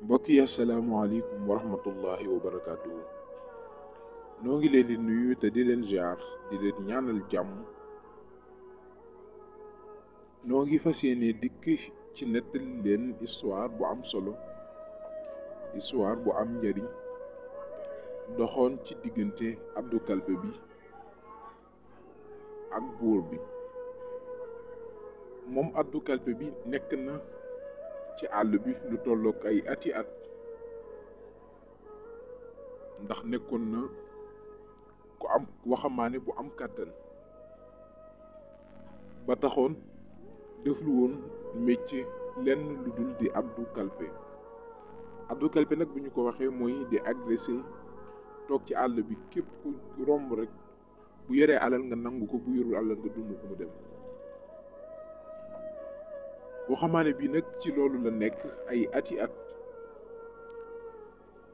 mbokk yi asalaamaaleykum wa rahmatullahi wa barakaatu. noo ngi leen di nuyu te di leen ziar di leen ñaanal jàmm. noo ngi fas yéene dikk ci nettali leen histoire bu am solo, histoire bu am njariñ doxoon ci diggante Abdou Kalpe bi ak buur bi. moom Abdou Kalpe bi nekk na ci àll bi lu tollook ay ati at, ndax nekkoon na ku am waxambaane bu am kàttan ba taxoon deflu woon métier lenn lu dul di Abdou Kalpe. Abdou Kalpe nag bu ñu ko waxee mooy di agressé, toog ci àll bi képp ku romb rek bu yoree alal nga nangu ko, bu yorul alal nga dund ko mu dem. waxambaane bi nag ci loolu la nekk ay ati at.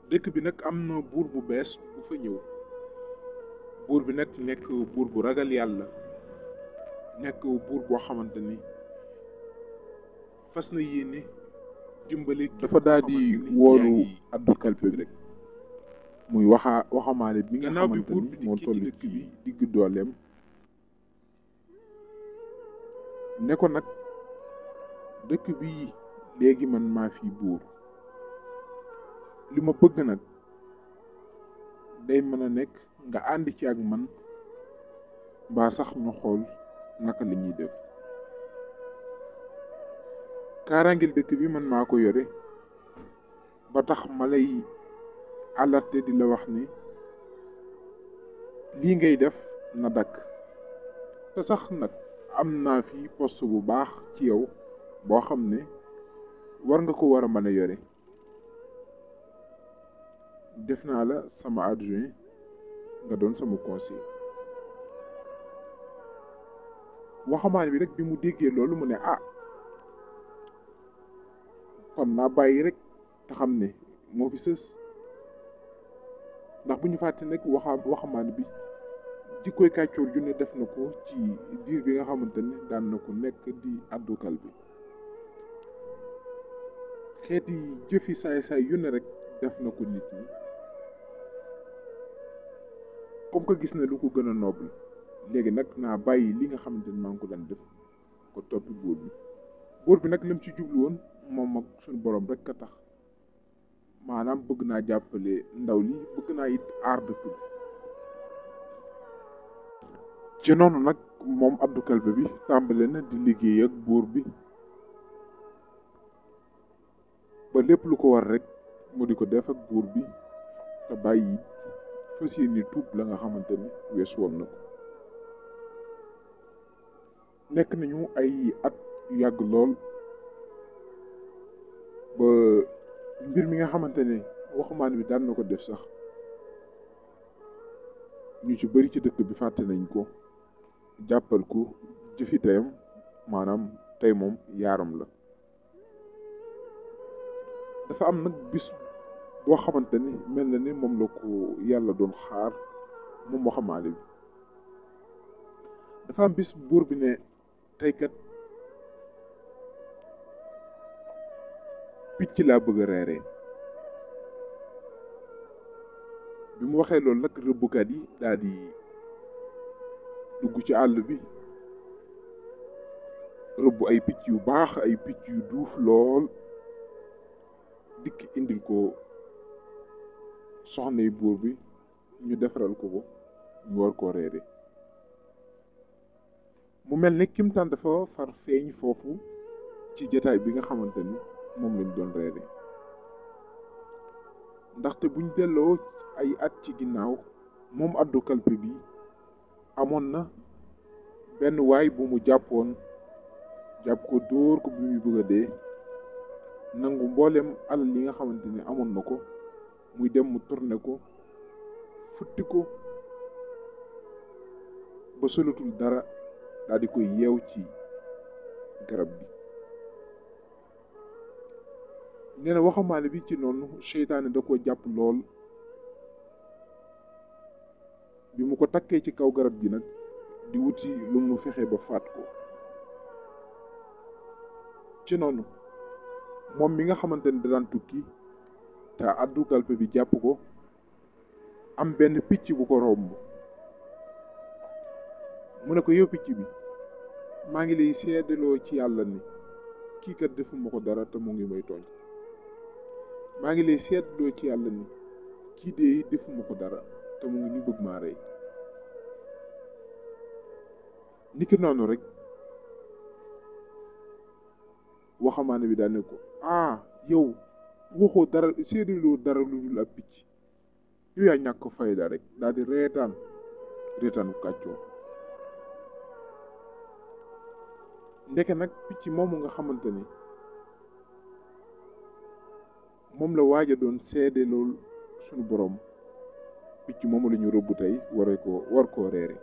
dëkk bi nag am na buur bu bees bu fa ñëw. buur bi nag nekk buur bu ragal yàlla, nekk buur boo xamante ni fas na yéene dimbali. dafa daal di woolu Abdou Kalpe bi rek muy waxamaane bi nga xamante ni moo toll dëkk bi digg dooleem, ne ko nag dëkk bi léegi man maa fi buur, li ma bëgg nag day mën a nekk nga ànd ci ak man, mbaa sax ñu xool naka la ñuy def. kaaraangil dëkk bi man maa ko yore, ba tax ma lay alerter di la wax ni lii ngay def na dakk. te sax nag am naa fi poste bu baax ci yow boo xam ne war nga ko war a mën a yore. def naa la sama adjoint, nga doon sama conseil. waxambaane bi rek bi mu déggee loolu mu ne kon naa bàyyi rek te xam ne moo fi sës. ndax bu ñu fàtte nag waxambaane bi jikkoy kàccoor ju ne def na ko ci diir bi nga xamante ne daan na ko nekk di Abdou Kalpe. xeeti jëfi saay-saay yu ne rek def na ko nit ñi, comme que gis na lu ko gën a noble. léegi nag naa bàyyi li nga xamante ni maa ngi ko daan def ko toppi buur bi. buur bi nag lam ci jublu woon moom ak suñu borom rek a tax, maanaam bëgg naa jàppale ndaw li, bëgg naa it aar dëkk bi. ci noonu nag moom Abdou Kalpe bi tàmbale na di liggéey ak buur bi ba lépp lu ko war rek mu di ko def ak buur bi, te bàyyi fas yéene tuub la nga xamante ni weesu woon na ko. nekk nañu ay at yu yàgg lool ba mbir mi nga xamante ne waxambaane bi daan na ko def sax ñu ci bari ci dëkk bi fàtte nañ ko, jàppal ko jëfi teyam, maanaam tey moom yaaram la. dafa am nag bis boo xamante ni mel na ni moom la ko yàlla doon xaar moom waxambaane bi. dafa am bis buur bi ne tey kat picc laa bëgg a reeree. bi mu waxee loolu nag rëbbkat yi daal di dugg ci àll bi, rëbb ay picc yu baax, ay picc yu duuf lool, dikk indil ko soxna yi buur bi, ñu defaral ko ñu war koo reere. mu mel ne kimtaan dafa far feeñ foofu ci jataay bi nga xamante ni moom lañ doon reere. ndaxte buñ delloo ay at ci ginnaaw, moom Abdou Kalpe bi amoon na benn waay bu mu jàppoon, jàpp ko dóor ko bi muy bëgg a dee, nangu mboolem alal yi nga xamante ni amoon na ko, muy dem mu tourné ko, futti ko ba solatul dara, daal di koy yeew ci garab gi. nee na waxambaane bi ci noonu seytaane da ko jàpp lool. bi mu ko takkee ci kaw garab gi nag di wuti lu mu fexe ba faat ko. ci noonu moom mi nga xamante ni da daan tukki te addu kalpe bi jàpp ko am benn picc bu ko romb mu ne ko yow picc bi maa ngi lay seedaloo ci yàlla ni kii kat defuma ko dara te mu ngi may tooñ maa ngi lay seedaloo ci yàlla ni kii de defuma ko dara te mu ngi ni bëgg maa rey niki noonu rek waxamaane bi daal ne ko yow waxoo dara seedaloo dara lu dul ab picc yow yaa ñàkk fayda rek daal di reetaanu kàccoor ndeke nag picc moomu nga xamante ni moom la waaja doon seede loolu sunu borom picc moomu la ñu rëbb tey war koo reere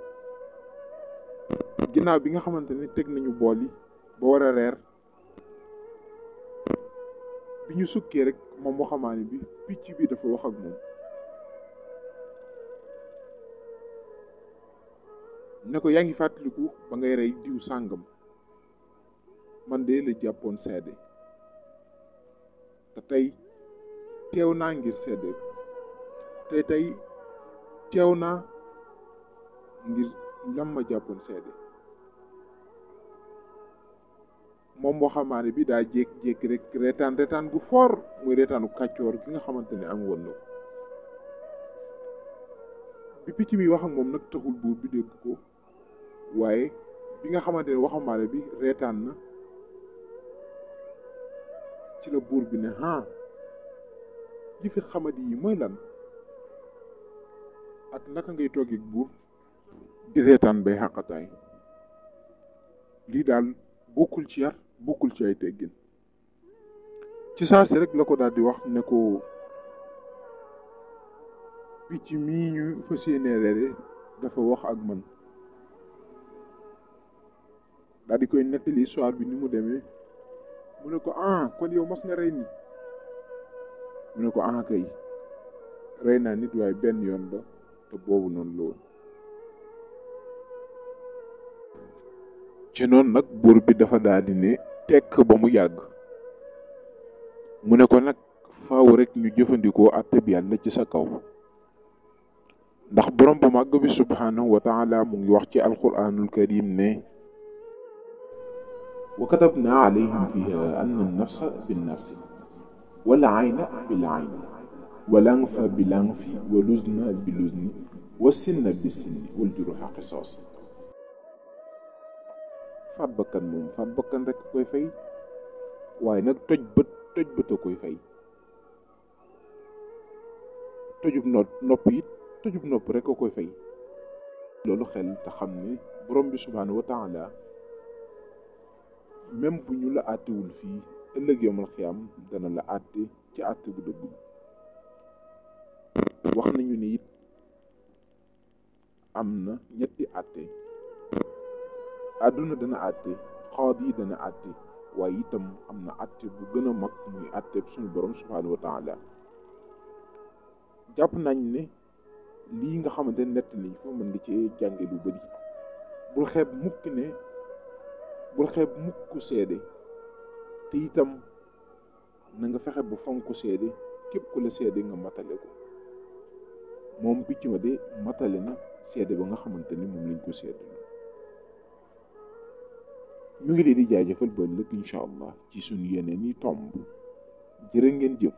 ginnaaw bi nga xamante ni teg nañu bool yi ba war a reer bi ñu sukkee rek moom waxamaane bi picc bi dafa wax ak moom ne ko yaa ngi fàttaliku ba ngay rey diw sàngam man de la jàppoon seede te tey teew naa ngir seede te tey teew naa ngir lam ma jàppoon seede moom waxamaane bi daa jékki-jékki rek reetaan gu foor muy reetaanu kàccoor gi nga xamante ne am woon na ko bi picc mi wax ak moom nag taxul buur bi dégg ko waaye bi nga xamante ne waxamaane bi reetaan na ci la buur bi ne li fi xamadi yi mooy lan ak naka ngay toogee buur di reetaan bay xàqataay lii daal bokkul ci yar bokkul ci ay teggin ci saa si rek la ko daal di wax ne ko picc mii ñu fas yéene reere dafa wax ak man daal di koy nettali histoire bi ni mu demee mu ne ko kon yow mas nga rey nit mu ne ko kay rey naa nit waaye benn yoon la te boobu noonu loolu ci noonu nag buur bi dafa daal di ne tekk ba mu yàgg mu ne ko nag faaw rek ñu jëfandikoo àtte bi yàlla ci sa kaw ndax borom bu màgg bi subhanahu wa taala mu ngi wax ci alquranul karim ne wa katabna alayhim fiha anna an-nafsa bin-nafsi wal ayna bil-ayni wal anfa bil-anfi wal uzna bil-uzni was sinna bis-sinni wal juruha qisaas faat bakkan rek koy fay waaye nag toj bët a koy fay tojub nopp it tojub nopp rek a koy fay loolu xel te xam ne borom bi subhanahu wa taala même bu ñu la àttewul fii ëllëg yawmal xiyaam dana la àtte ci àtte bu dëgg wax nañu ni it am na ñetti àtte àdduna dana àtte xaadi yi dana àtte waaye itam am na àtte bu gën a mag muy àtte suñu borom subhanahu wa taala jàpp nañ ne lii nga xamante nett nañ fa mën nga ci jànge lu bari bul xeeb mukk seede te itam na nga fexe bu fonk seede képp ku la seede nga matale ko moom picc ma de matale na seede ba nga xamante ni moom lañ ko seede ñu ngi leen di jaajëfal ba ëllëg incha allah ci suñu yeneen yi tomb jërë ngeen jëf